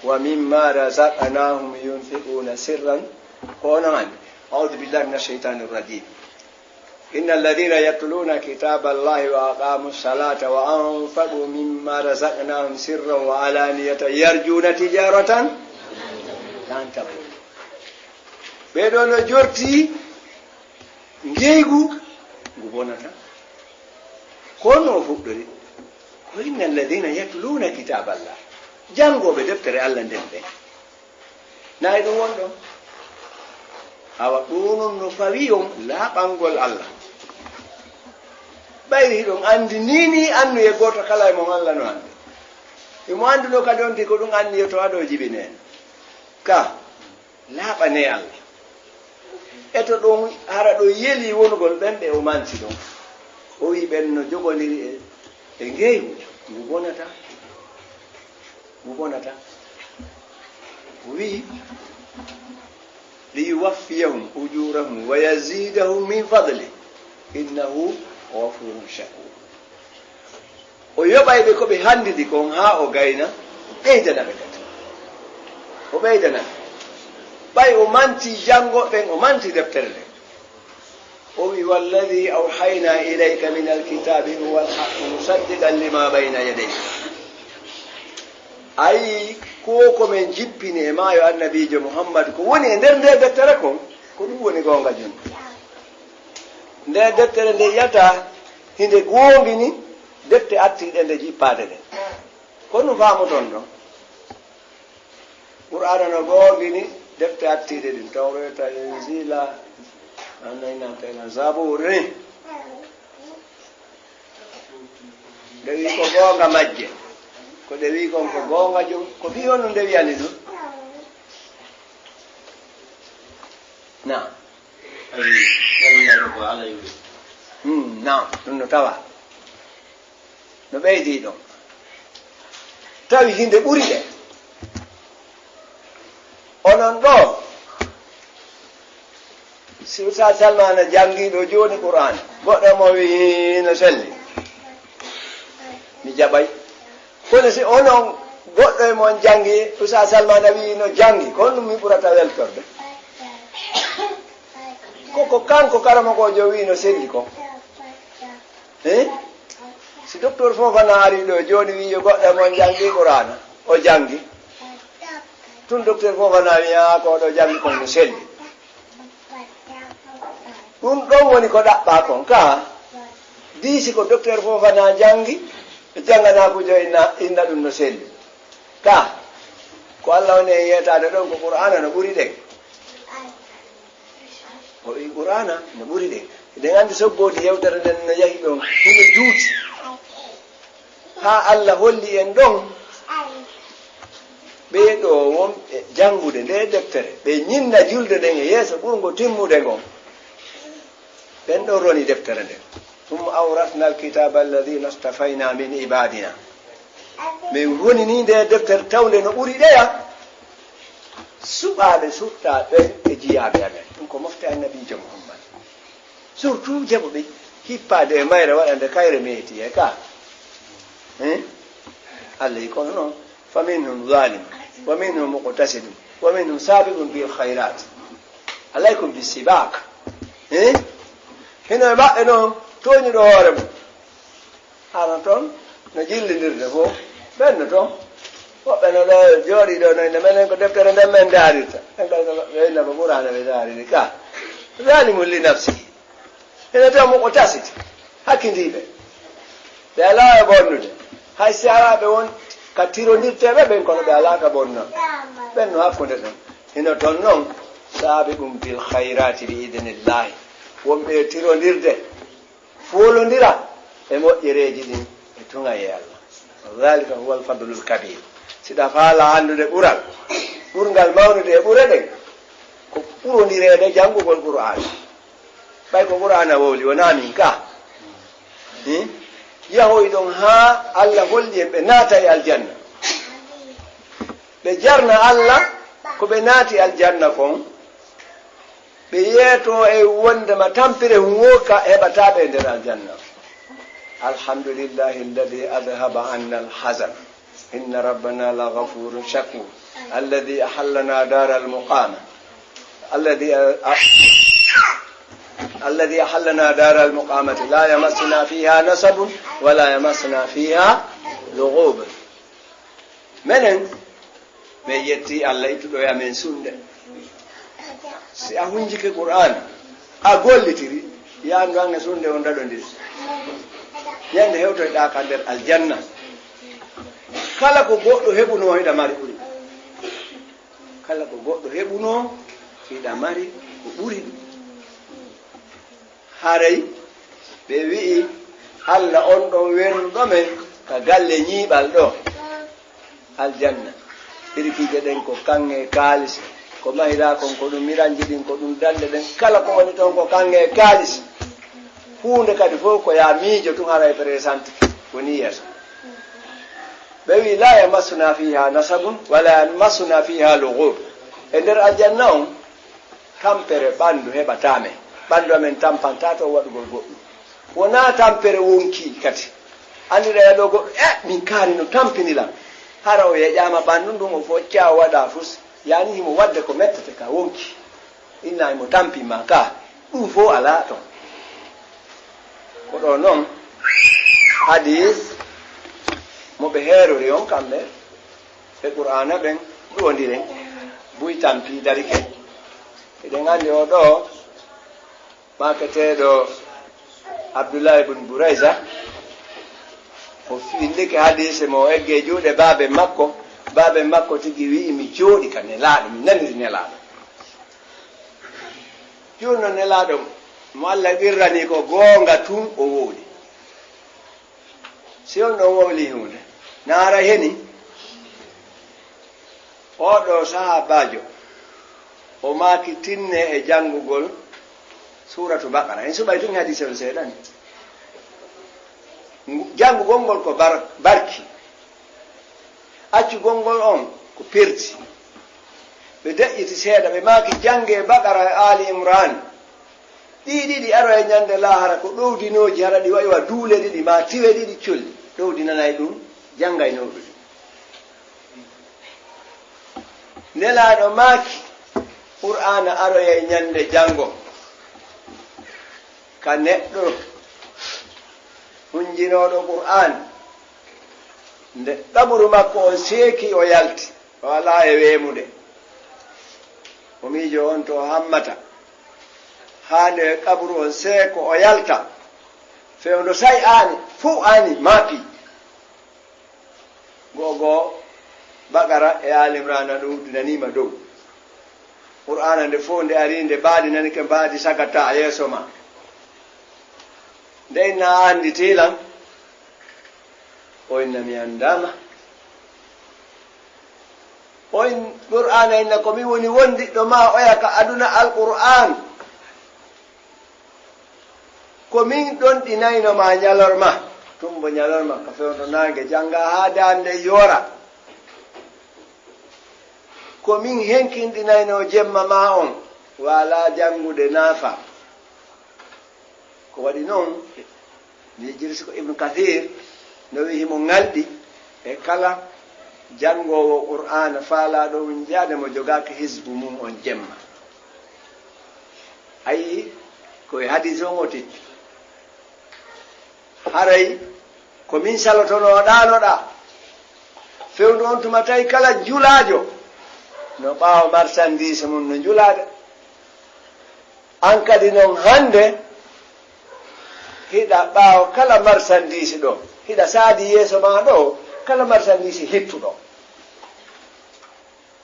wa mimma razaqnahum yunfiquna sirran, ko onon anndi. A'udhu billahi minash shaitanir rajim. Inna alladhina yatluuna kitaaballahi wa aqaamu salata wa anfaqu mimma razaqnahum sirran wa alaniyatan yarjuuna tijaratan lan tabur. Ɓee ɗoo no jorti ngeygu ngu bonata. Ko honno o fuɗɗori? Ko inna alladhina yatluuna kitaaballah. Janngooɓe deftere Alla nden ɓen. Na e ɗum won ɗon? Awa ɗum non no fawi on laaɓangol Alla. Ɓayri hiɗon anndi nii nii annuye gooto kala e mon Alla no anndi. Himo anndi ɗo kadi on tigi ko ɗum anniyoto aɗo jibinee. Ka laaɓanee Alla. E to ɗum hara ɗo yeli wonugol ɓen ɓe o manti ɗon. O wi'i ɓen no jogondiri e, e ngeygu ngu bonata. Ngu bonata. O wi'i, liyuwaffiyahum ujurahum wa yazidahum min fadli, innahu ghafurun shakur. O yoɓay ɓe ko ɓe hanndidi kon haa o gayna, ɓeydana ɓe kadi. O ɓeydana ɓe. Ɓay o manti janngo ɓen, o manti deftere nden. O wi, "Walladhi awhayna ilayka min alkitabi huwa alhaqqu musaddiqan lima bayna yadayhi." Ayi, ko ko men jippini e maayo annabiijo Muhammad, ko woni e nder nde deftere kon, ko ɗum woni goonga jon. Nde deftere nde yata hinde goongini defte attiiɗe nde jippaade ɗen. Ko ɗum faamuton ɗon? Qur'aana no goongini defte attiiɗe ɗin, Tawreeta, Injiila, Annaynateena, Zabuur ni. Nde wi ko goonga majje, ko ɗe wi kon ko goonga jom, ko fii honno nde wiyani ɗum? Naam. Ayi, ɗum ko Alla yoɓi. Hmm, naam, ɗum no tawa. No ɓeydi ɗon. Tawi hinde ɓuri ɗe. Onon ɗo, si Ustaz Salmana janngi ɗo jooni Qur'an, goɗɗo mo wi no selli, mi jaɓay. Kono si onon goɗɗo e mon janngi, Ustaz Salmana wi no janngi, ko honɗum mi ɓurata weltorde? Ko ko kanko karamokoojo wi no selli ko. Eh? Si Docteur Fofana ari ɗo jooni wi yo goɗɗo e mon janngi Qur'ana, o janngi. Tun Docteur Fofana wi, "Ah, ko ɗo janngi kon no selli." Ɗum ɗon woni ko ɗaɓɓaa kon ka. Diisi ko Docteur Fofana janngi, e janngana ko jo inna, inna ɗum no selli. Ka, ko Alla woni e yeetaade ɗon ko Qur'ana no ɓuri ɗen. O wi Qur'ana no ɓuri ɗen. Eɗen anndi soggoodi yewtere nden no yahi ɗon, hino juuti. Haa Alla holli en ɗon, ɓee ɗo wonɓe janngude nde deftere, ɓe ñinna julde nden e yeeso ɓurngo timmude ngon. Ɓen ɗon roni deftere nden. ثم أورثنا الكتاب الذين اصطفينا من عبادنا. Min ronini nde deftere tawnde no ɓuri ɗeya. Suɓaaɓe sutta ɓen e jiyaaɓe amen. Ɗum ko mofte annabiijo Muhammad. Surtout jaɓuɓe hippaade e mayre waɗande kayre meeti e ka. Hein? Allah yi kono noon. فمنهم ظالم ومنهم مقتصد ومنهم سابق بالخيرات. Alaykum bi sibak. Eh? Hino e maɓɓe noon tooñuɗo hoore mum. Hano toon no jillindirde fof. Ɓen no toon. Woɓɓe no ɗo jooɗii ɗo no, ene menen ko deftere nden men ndaarirta. Ɓen kadi ko ɓe inna ko Qur'aana ɓe ndaariri ka. Zalimun li nafsihi. Ene taw mo ko tasiti, hakkindiiɓe. Ɓe alaa e bonnude. Hay si alaa ɓe won ka tirondirteeɓe ɓen, kono ɓe alaa ka bonna. Ɓen no hakkunde ɗon. Hino ton non, saabiqun bil khayraati bi idnillahi. Wonɓe e tirondirde, foolondira e moƴƴereeji ɗin e tuŋayee Allah. Dhalika huwa al fadlul kabir. Si ɗa faala anndude ɓural, ɓurngal mawnude e ɓure ɗen, ko ɓurondireede janngugol Qur'aana. Ɓay ko Qur'aana wowli, wonaa min ka. Hmm? Yahoy ɗon haa Allah holli en ɓe naata e aljanna. Ɓe jarna Allah ko ɓe naati aljanna kon. Ɓe yeeto e wondema tampere huŋo ka heɓataa ɓe nder aljanna. Alhamdulillahi alladhi adhhaba anna alhazan. إن ربنا لغفور شكور الذي أحلنا دار المقامة الذي الذي أحلنا دار المقامة لا يمسنا فيها نصب ولا يمسنا فيها لغوب. Menen, men yetti Allah ittuɗo e amen sunde. Si a hunjike Qur'aana, a gollitiri, yaandu an e sunde on daɗondiri. Ñande hewtoyɗaa ka nder aljanna. Kala ko goɗɗo heɓunoo, hiɗa mari ɓuri. Kala ko goɗɗo heɓunoo, hiɗa mari ko ɓuri ɗum. Haray ɓe wi'i, Allah on ɗon wernuɗo men ka galle ñiiɓal ɗo. Aljanna. Ɓirkiije ɗen ko kaŋŋe kaalisi, ko mahiraa kon ko ɗum, miranji ɗin ko ɗum, dande ɗen kala ko woni ton ko kaŋŋe kaalisi. Huunde kadi fof ko yaa miijo tun, haray presente woni yeeso. Ɓe wi, "La yamassuna fiha nasabun, wala yamassuna fiha lughub." E nder aljanna on, tampere ɓandu heɓataa men. Ɓandu amen tampantaa to waɗugol goɗɗum. Wonaa tampere wonkii kadi. Annduɗaa ɗo goɗɗo, "Eh, min kaari no tampini lan." Hara o yeƴaama ɓandu ndun, o foccaa, o waɗaa fus. Yaani himo waɗde ko mettete ka wonkii. Inna himo tampi ma ka. Ɗum fof alaa ton. Ko ɗo non hadis mo ɓe heerori on kamɓe. Ɓe Qur'aana ɓen ɗuwondiren, buy tampi darike. Eɗen anndi o ɗo maaketeeɗo Abdullahi ibn Burayza, o fillike hadiise mo, o egge juuɗe baabe makko. Baabe makko tigi wi'i, "Mi jooɗi ka Nelaaɗo, mi naniri Nelaaɗo." Jooni non Nelaaɗo mo Allah qirrani ko goonga tun o wowli. Si on ɗon wowli huunde, na ara heni. Oɗo sahaabaajo, o maaki tinne e janngugol Suuratu Baqara. En suɓay tun hadiise on seeɗa ni. Ngu-, janngugol ngol ko bar-, barki. Accugol ngol on ko perti. Ɓe deƴƴiti seeɗa, ɓe maaki, "Janngee Baqara e Aali Imraan." Ɗii ɗiɗi aroya ñande laahara ko ɗowdinooji, hara ɗi wayi wa duule ɗiɗi maa tiwe ɗiɗi colli. Ɗowdinanay ɗum janngaynooɓe ɗum. Nelaaɗo maaki, Qur'aana aroyay ñande janngo ka neɗɗo hunjinooɗo Qur'aan. Nde qaburu makko on seeki, o yalti, o alaa e weemude. O miijo on to o hammata. Haa nde qaburu on seeko, o yalta. Fewndo say aani, fuu aani, maapi. Go'o go'o, Baqara e Aali Imraana ɗum dinaniima dow. Qur'aana nde fof nde ari, nde mbaadi nani ke mbaadi sagata yeeso ma. Nde inna a anndi tilan, o inna mi anndaama. O in-, Qur'aana inna ko mi woni wondiɗɗo ma oya ka aduna Alqur'aan. Ko min ɗonɗinayno ma ñalorma, tumbo ñalorma, ka fewndo naange jannga haa daande yoora. Ko min henkinɗinayno jemma ma on, wala janngude naafa. Ko waɗi noon, mi jirsi ko Ibnu Kathir no wi'i himo ŋalɗi e kala janngoowo Qur'aana faalaaɗo wunjaade mo jogaaki hizbu mum on jemma. A yii, ko e hadiis on o tikki. Haray ko min salotonooɗaanoɗaa. Fewndo on tuma tawi kala julaajo no ɓaawo marsandiise mum no julaade. An kadi non hannde hiɗa ɓaawo kala marsandiise ɗo, hiɗa saadi yeeso maa ɗo kala marsandiise hittuɗo.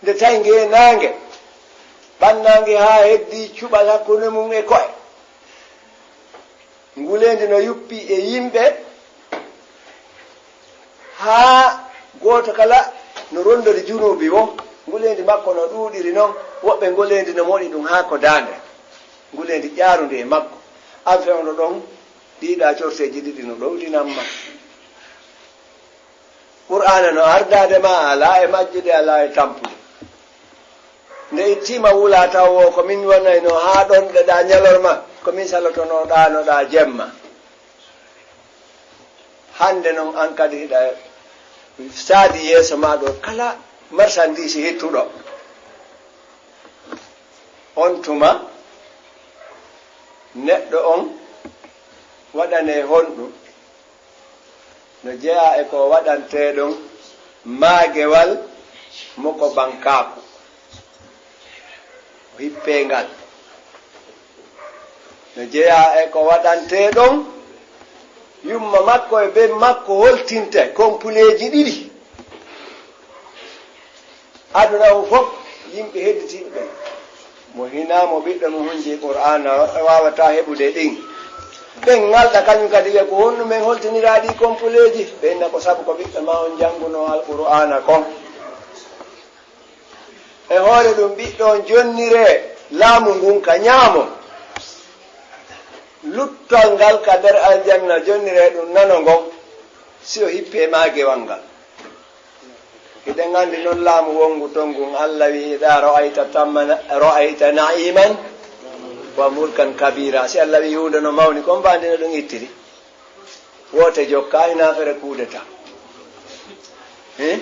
Nde tawi ngee naange ɓannaange haa heddii cuɓal hakkunde mum e ko'e. Nguleendi no yuppi e yimɓe haa gooto kala no ronndori junuubi woo. Nguleendi makko no ɗuuɗiri non, woɓɓe nguleendi no moɗi ɗum haa ko daande. Nguleendi ƴaarundi e makko. An fewndo ɗon, ɗiiɗaa corteeji ɗiɗi no ɗowdinan ma. Qur'aana no ardaade ma, alaa e majjude, alaa e tampude. Nde ittiima wulaa taw woo ko min wonayno haa ɗon ɗeɗaa ñalorma, ko min salotonooɗaanoɗaa jemma. Hannde non an kadi hiɗa saadi yeeso maa ɗo kala marsandiisi hittuɗo. On tuma neɗɗo on waɗanee honɗum? No jeyaa e ko waɗantee ɗon maagewal mo ko bankaaku, o hippee ngal. No jeyaa e ko waɗantee ɗon yumma makko e ben makko holtinte kompuleeji ɗiɗi. Aduna o fof, yimɓe hedditiiɓe ɓen, mo hinaa mo ɓiɗɗo mum hunji Qur'aana, o waawataa heɓude ɗin. Ɓen ŋalɗa kañum kadi, wiya, "Ko honɗum men holtiniraa ɗii kompuleeji?" Ɓe inna, "Ko sabu ko ɓiɗɗo maa on janngunoo Alqur'aana kon." E hoore ɗum, ɓiɗɗo on jonniree laamu ngun ka ñaamo. Luttal ngal ka nder aljanna, jonniree ɗum nano ngon, si o hippii e maagewal ngal. Hiɗen anndi non laamu wonngu ton ngun, Allah wi'i, "Idaa ra'ayta tamma na-, ra'ayta na'iman wa mulkan kabira." Si Allah wi'i huunde no mawni, kon mbaandi no ɗum ittiri? Woote jokkaa, hinaa fere kuudeta. Hein?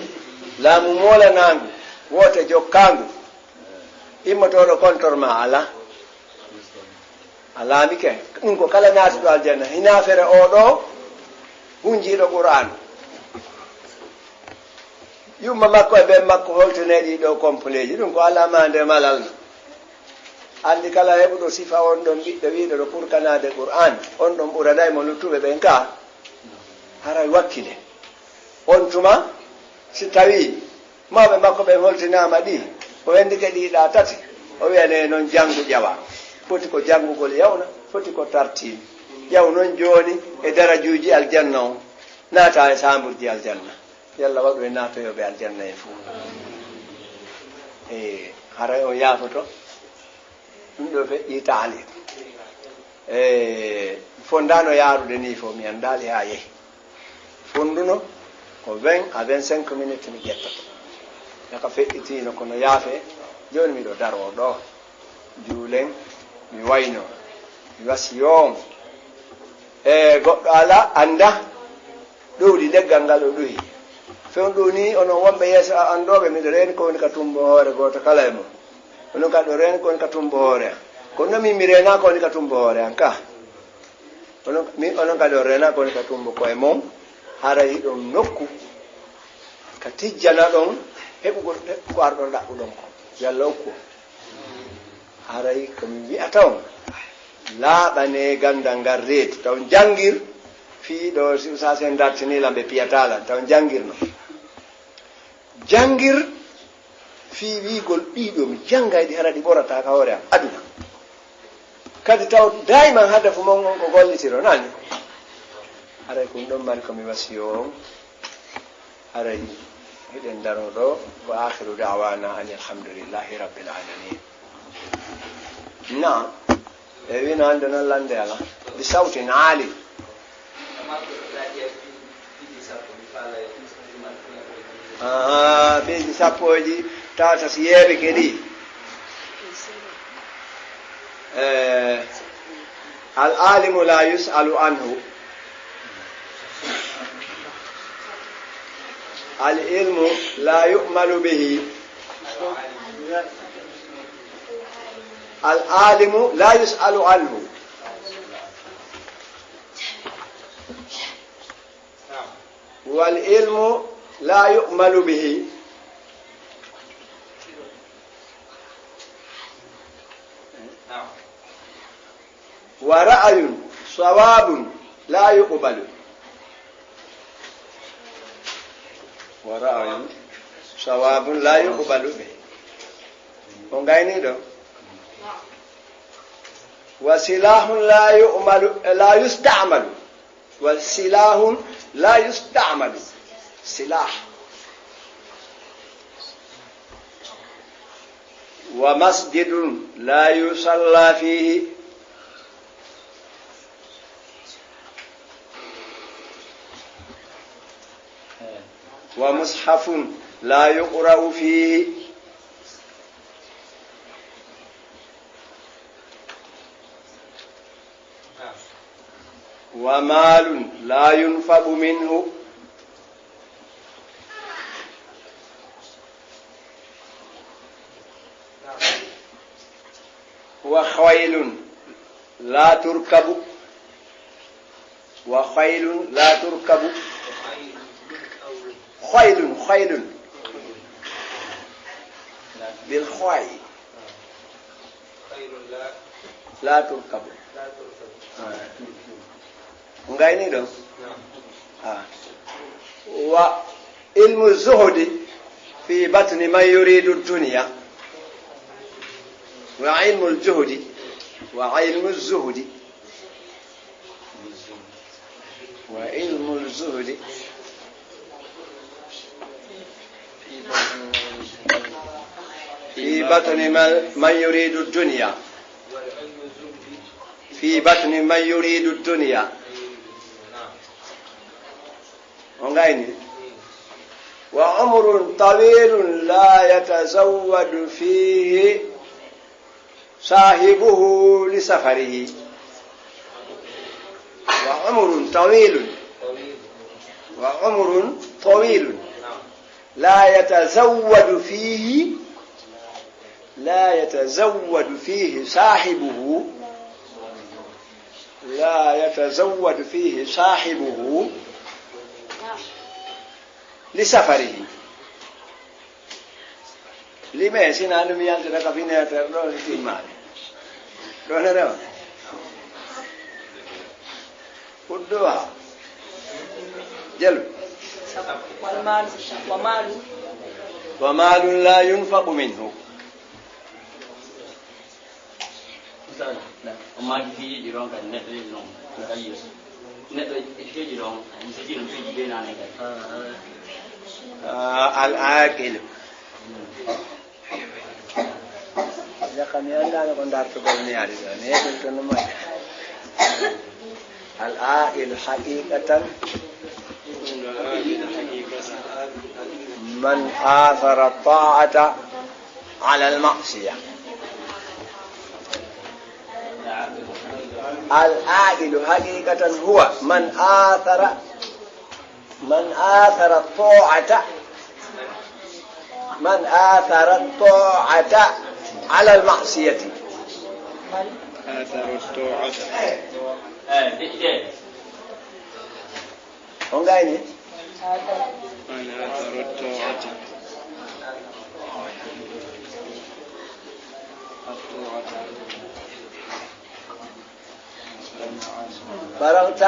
Laamu moolanaangu, woote jokkaangu. Immotooɗo kontor ma alaa. A laamike. Ɗum ko kala naatuɗo aljanna. Hinaa fere oo ɗoo hunjiiɗo Qur'aan. Yumma makko e ben makko holtinee ɗii ɗoo kompoleeji. Ɗum ko alaa maande malal. Anndi kala heɓuɗo sifa on ɗon ɓiɗɗo wi'uɗo no kurkanaade Qur'aan, on ɗon ɓuranay mo luttuɓe ɓen ka. Haray wakkile. On tuma, si tawii mawɓe makko ɓen holtinaama ɗi, o hendike ɗiiɗaa tati, o wi'anee non janngu ƴawa. Foti ko janngugol yawna, foti ko tartiibi. Ƴaw non jooni e darajuuji aljanna on, naata e saamburji aljanna. Yalla waɗu e naatoyooɓe aljanna en fof. E haray on yaafoto. Ɗum ɗo feƴƴi taali. E fondaano yaarude nii fof, mi anndaali haa yehi. Fonduno ko vingt à vingt-cinq minutes mi ƴettata. Naka feƴƴitiino, kono yaafe, jooni miɗo daroo ɗo. Juulen, mi wayno, mi wasiyoon. E goɗɗo alaa annda ɗowdi leggal ngal o ɗowi. Fewndo ni, onon wonɓe yeeso a-, anndooɓe, miɗo reeni ko woni ka tumbo hoore gooto kala e mon. Onon kadi on reena ko woni ka tumbo hoore an. Kono non min mi reenaa ko woni ka tumbo hoore an ka. Onon, mi, onon kadi on reenaa ko woni ka tumbo koye mon. Haray hiɗon nokku ka tijjanaɗon heɓugol, heɓugol ko arɗon ɗaɓɓuɗon ko. Yalla okku on. Haray ko mi wi'ata on, laaɓanee ganndal ngal reedu. Taw janngir fii ɗo, si Oustaz en dartinii lan, ɓe piyataa lan. Taw janngir non. Janngir fii wi'ugol ɗii ɗoo mi janngay ɗi, hara ɗi ɓorataa ka hoore am aduna. Kadi taw dayman hadafu mon on ko gollitiro, nani? Haray ko ɗum ɗon mari ko mi wasiyoo on. Haray hiɗen daroo ɗo, wa akhiru da'wana anil hamdulillahi rabbil alamin. Naam. E wino hannde noon lande alaa. Bi sawtin aali. Ahaa, piiji sappo ji tawata si yeeɓike ɗi. Eh, al alimu la yus'alu anhu. Al ilmu la yu'malu bihi. العالم لا يسأل عنه، والعلم لا يعمل به، ورأي صواب لا يقبل. ورأي صواب لا يقبل به. On gayni ɗo. وسلاح لا يعمل، لا يستعمل. وسلاح لا يستعمل. سلاح. ومسجد لا يصلى فيه. ومصحف لا يقرأ فيه. ومال لا ينفق منه. وخيل لا تركب. وخيل لا تركب. خيل، خيل. بالخاء. لا تركب. Ngayni ɗo. Ah. وعلم الزهد في بطن من يريد الدنيا. وعلم الزهد، وعلم الزهد، وعلم الزهد في بطن من، من يريد الدنيا. في بطن من يريد الدنيا. On gayni. وعمر طويل لا يتزود فيه صاحبه لسفره. وعمر طويل. وعمر طويل. لا يتزود فيه، لا يتزود فيه صاحبه، لا يتزود فيه صاحبه لسفره. Lime sina ɗum yaltata ka fineeter ɗo, timmaade. Ɗo ne rewa. Udduha. Jelu. Wal malu, wa malu. ومال لا ينفق منه. O maaki fiiji ɗi ɗon kadi, neɗɗo yeeji ɗon. Kadi neɗɗo e fiiji ɗon, mi sejji ɗum fiiji ɓe nane kadi. Ah, al aqilu. Jaka mi anndaano ko dartugol mi ari ɗo. Ne ɗum to no moƴƴa. Al aqilu haqiqatan man athara ta'ata ala al ma'siya. Al aqilu haqiqatan huwa man athara من آثر الطاعة، من آثر الطاعة على المعصية. آثر الطاعة. On gayni? من آثر الطاعة. الطاعة. فرغت؟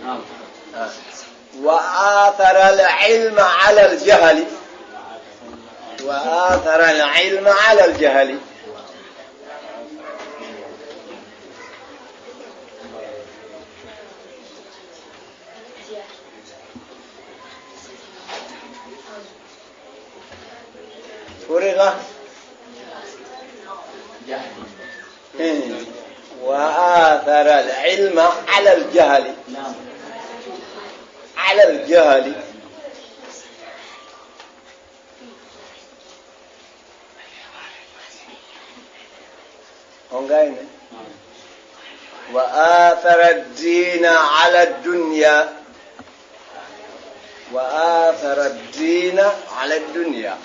نعم. آه. وآثر العلم على الجهل. وآثر العلم على الجهل. فرغ. إيه. وآثر العلم على الجهل. على الجهل. On gayni? وآثر الدين على الدنيا. وآثر الدين على الدنيا.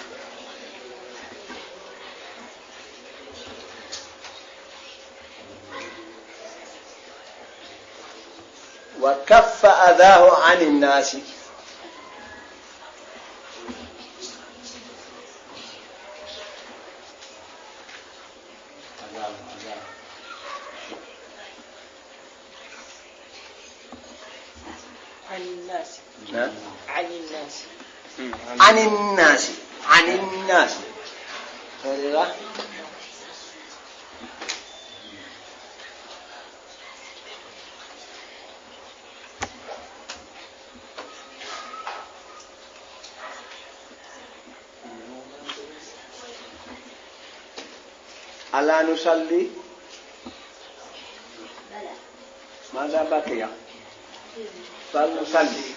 وكف أذاه عن الناس. عن الناس. نعم. عن الناس. عن الناس. عن الناس. ألا نصلي؟ ماذا بقي؟ فلنصلي.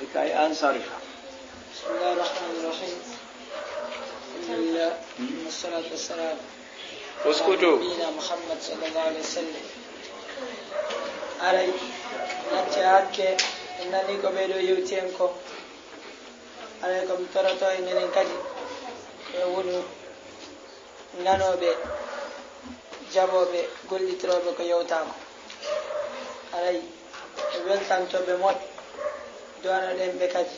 لكي أنصرف. بسم الله الرحمن الرحيم. الحمد لله. والصلاة والسلام اسكتوا. نبينا محمد صلى الله عليه وسلم. Aray, natti hakke, en nani ko ɓeɗo yewti en ko. Aray ko mi toroto en enen kadi, e wonu nanoɓe, jaɓoɓe, gollitirooɓe ko yewtako. Aray, e weltantoɓe moƴƴo, duwanoɗen ɓe kadi.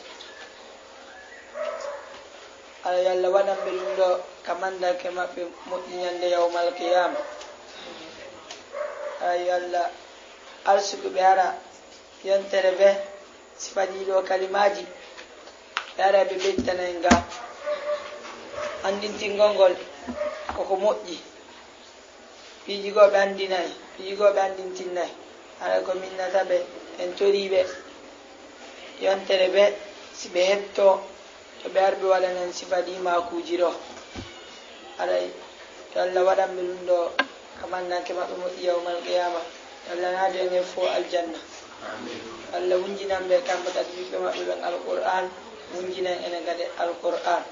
Aray, yo Allah waɗan ɓe ɗum ɗo ka mandanke maɓɓe moƴƴi ñande yawmal qiyama. Aray, yo Allah arsuku ɓe ara yontere be sifa ɗiɗo kalimaji. Ɓe ara ɓe ɓettana en ga andintingol ngol koko moƴƴi. Piiji goo ɓe anndinaay, piiji goo ɓe anndintinnaay. Haray ko min nata ɓe, en torii ɓe yontere ɓe, si ɓe heɓtoo, yo ɓe ar ɓe waɗanen sifa ɗii maakuuji ɗoo. Haray yo Alla waɗan ɓe ɗum ɗoo ka manndanke maɓɓe moƴƴi yawmal qiyaama. Yo Alla naadu en en fow aljanna. Alla wunjinan ɓe kamɓe kadi ɓiɓɓe maɓɓe ɓen Alqur'aan, wunjinan enen kadi Alqur'aan.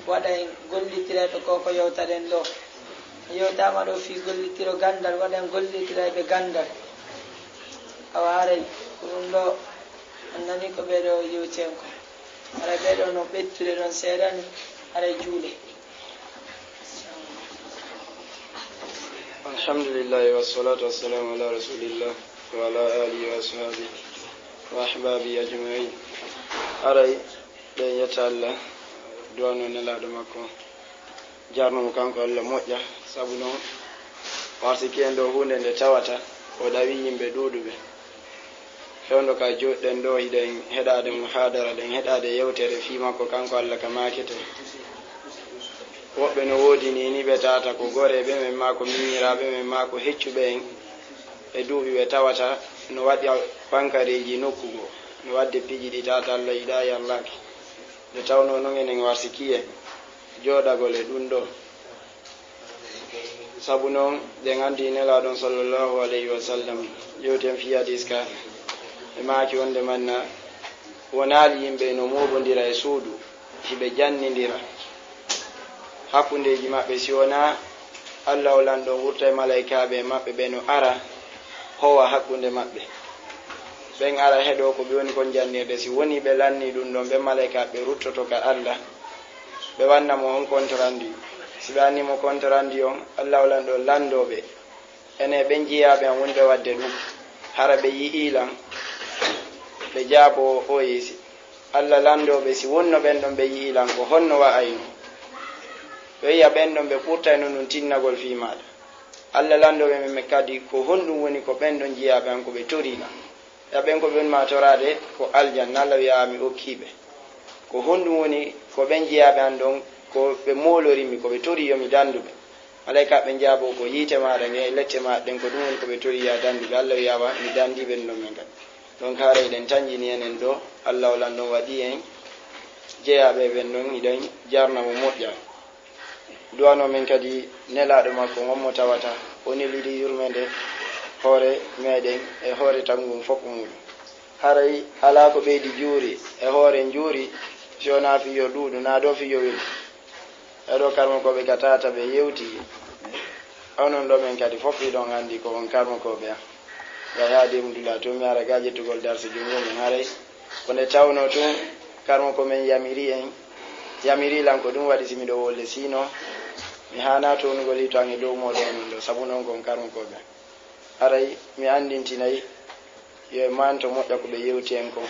Waɗa en gollitireeɓe ko ko yewtaɗen ɗoo. Yewtaama ɗoo fii gollitiro ganndal, waɗen gollitireeɓe ganndal. Awa haray ko ɗum ɗoo, on nanii ko ɓee ɗoo yewti en ko. Haray ɓee ɗoo no ɓettude ɗon seeɗa ni, haray juule. الحمد لله والصلاة والسلام على رسول الله وعلى آله وأصحابه وأحبابه أجمعين. Haray ɓe yetta Alla, duwano Nelaaɗo makko, jarno mo kanko Alla moƴƴa, sabu non o arsiki en ɗoo huunde nde tawata o ɗawi yimɓe ɗuuɗuɓe. Fewndo ka jooɗiɗen ɗoo hiɗen heɗaade muhaadara, ɗen heɗaade yewtere fii makko kanko Alla ka maaketee. Woɓɓe no woodi nii ni ɓe tawata ko goreeɓe men maa ko miñiraaɓe men maa ko heccuɓe en e duuɓi ɓe tawata no waɗi pankareeji nokku goo, no waɗde piiji ɗi tawata Alla yiɗaa yallaaki. Nde tawnoo non enen o arsiki en jooɗagol e ɗum ɗoo. Sabu non ɗen anndi Nelaaɗo on sallallahu alayhi wa sallam, yewten fii hadiis ka, ɓe maaki wonde manna wonaali yimɓe no mooɓondira e suudu, hiɓe janndindira hakkundeeji maɓɓe, si wonaa Alla o Lanɗo on wurta e malaykaaɓe maɓɓe ɓe no ara howa hakkunde maɓɓe. Ɓen ara heɗoo ko ɓe woni kon janndinde, si wonii ɓe lannii ɗum ɗon, ɓen malaykaaɓe ruttoto ka Alla, ɓe wanna mo on compte rendu. Si ɓe wanni mo compte rendu on, Alla o Lanɗo on lanndoo ɓe, enen ɓen jiyaaɓe an woni ɓe waɗde ɗum, hara ɓe yi'ii lan? Ɓe jaaboo o yeesi, Alla lanndoo ɓe, si wonno ɓen ɗon ɓe yi'ii lan, ko honno wa'ayno? Ɓe wi'a ɓen ɗon ɓe ɓurtayno ɗum tinnagol fii maaɗa. Alla lanndoo ɓe men kadi, ko honɗum woni ko ɓen ɗon jiyaaɓe an ko ɓe torii lan? Ya ɓen ko ɓe woni ma toraade ko aljanna, Alla wi'a mi okkii ɓe. Ko honɗum woni ko ɓen jiyaaɓe an ɗon ko ɓe moolorii mi, ko ɓe torii yo mi danndu ɓe? Malaykaaɓe ɓen jaaboo ko yiite maaɗa ngen e lette maaɗa ɗen, ko ɗum woni ko ɓe torii yo a danndu ɓe. Alla wi'a awa mi danndii ɓen ɗon men kadi. Donc haray ɗen tanƴini enen ɗoo, Alla o Lanɗo on waɗii en jeyaaɓe e ɓen ɗon, hiɗen jarna mo moƴƴa. Duwanoo men kadi Nelaaɗo makko on mo tawata o neliri yurmeende hoore meɗen e hoore tagu ngun fof muuɗum. Haray alaa ko ɓeydi njuuri e hoore njuuri si wonaa fii yo ɗuuɗu, naa ɗoo fii yo welu. Ɓee ɗoo karmokooɓe ka tawata ɓe yewtii, onon ɗoo men kadi fof hiɗon anndi ko on karmokooɓe an. Gay haa Deemdula tun mi ara ga ƴettugol darsi junngo men haray. Ko nde tawnoo tun karmoko men yamirii en, yamirii lan ko ɗum waɗi si miɗo wolde, siinoo mi haanaa townugol hito an e dow mooɗon onon ɗoo, sabu non ko on karmokooɓe an. Haray mi anndintinay yo en maanto moƴƴa ko ɓe yewti en kon,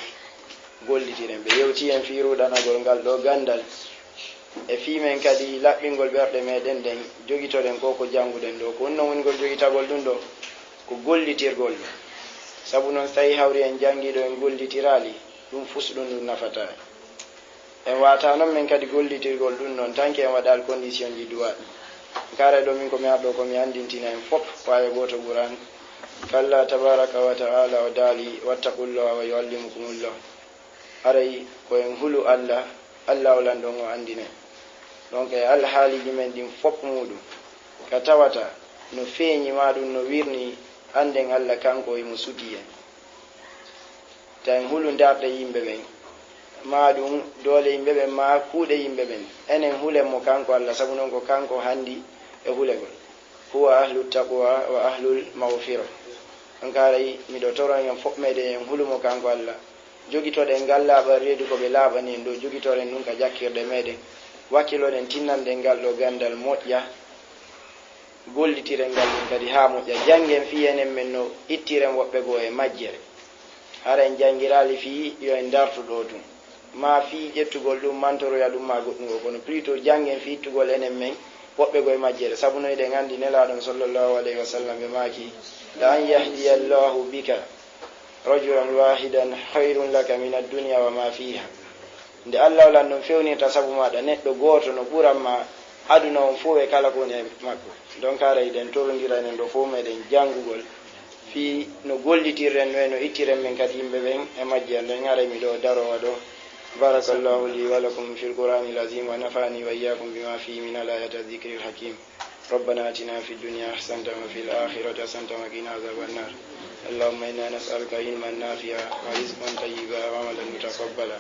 gollitiren. Ɓe yewti en fii ruɗanagol ngal ɗoo ganndal. E fii men kadi laɓɓingol ɓerɗe meɗen ɗen, jogitoɗen ko ko jannguɗen ɗoo. Ko honno woni ngol jogitagol ɗum ɗoo? Ko gollitirgol ɗum. Sabu non, so tawii hawri en janngii ɗoo, en gollitiraali, ɗum fus ɗum, ɗum nafataa en. En waawataa non men kadi gollitirgol ɗum ɗon, tanke en waɗaali kondisiyonji duwaaɗi. Haray ɗoo min ko mi arɗo ko mi anndintina en fof, ko aaya gooto Qur'aan. Kalla tabaaraka wa ta'aala o daali, "Wattaqullaha wa yu'allimukumullah." Haray ko en hulu Alla, Alla o lanɗon o anndinay. Donc e alhaaliiji men ɗin fof muuɗum, ka tawata no feeñi maa ɗum no wirnii, annden Alla kanko himo sutii en. Tawi en hulu darɗe yimɓe ɓen, maa ɗum doole yimɓe ɓen, maa kuuɗe yimɓe ɓen. Enen hulen mo kanko Alla, sabu non ko kanko hanndi e hulegol. Huwa ahlu taqwa wa ahlul maghfira. Haray miɗo toro en fof meɗen en hulu mo kanko Alla. Jogitoɗen ngal laaɓal reedu ko ɓe laaɓani en ɗoo, jogitoren ɗum ka jakkirɗe meɗen. Wakkiloɗen tinnanɗen ngal ɗoo ganndal moƴƴa. Gollitiren ngal ɗum kadi haa moƴƴa. Janngen fii enen men no ittiren woɓɓe goo e majjere. Hara en janngiraali fii yo en dartu ɗoo tun, maa fii ƴettugol ɗum, mantoroya ɗum, maa goɗɗum goo. Kono plutôt janngen fii ittugol enen men woɓɓe goo e majjere. Sabu no eɗen anndi Nelaaɗo on sallallahu alayhi wa sallam ɓe maaki, "La an yahdiya Allahu bika rajulan wahidan khayrun laka min ad-dunya wa ma fiha." Nde Alla o lanɗon fewnirta sabu maaɗa neɗɗo gooto no ɓuran ma aduna on fof e kala ko woni e makko. Donc haray eɗen torondira enen ɗoo fof meɗen janngugol fii no gollitirren ɗoo e no ittiren men kadi yimɓe ɓen e majjere nden. Haray miɗo darowa ɗoo. Barakallahu li wa lakum fil Qur'anil azim wa nafa'ani wa iyyakum bima fihi min al ayati wa dhikril hakim. ربنا آتنا في الدنيا حسنة وفي الآخرة حسنة وقنا عذاب النار. اللهم إنا نسألك علما نافعا ورزقا طيبا وعملا متقبلا.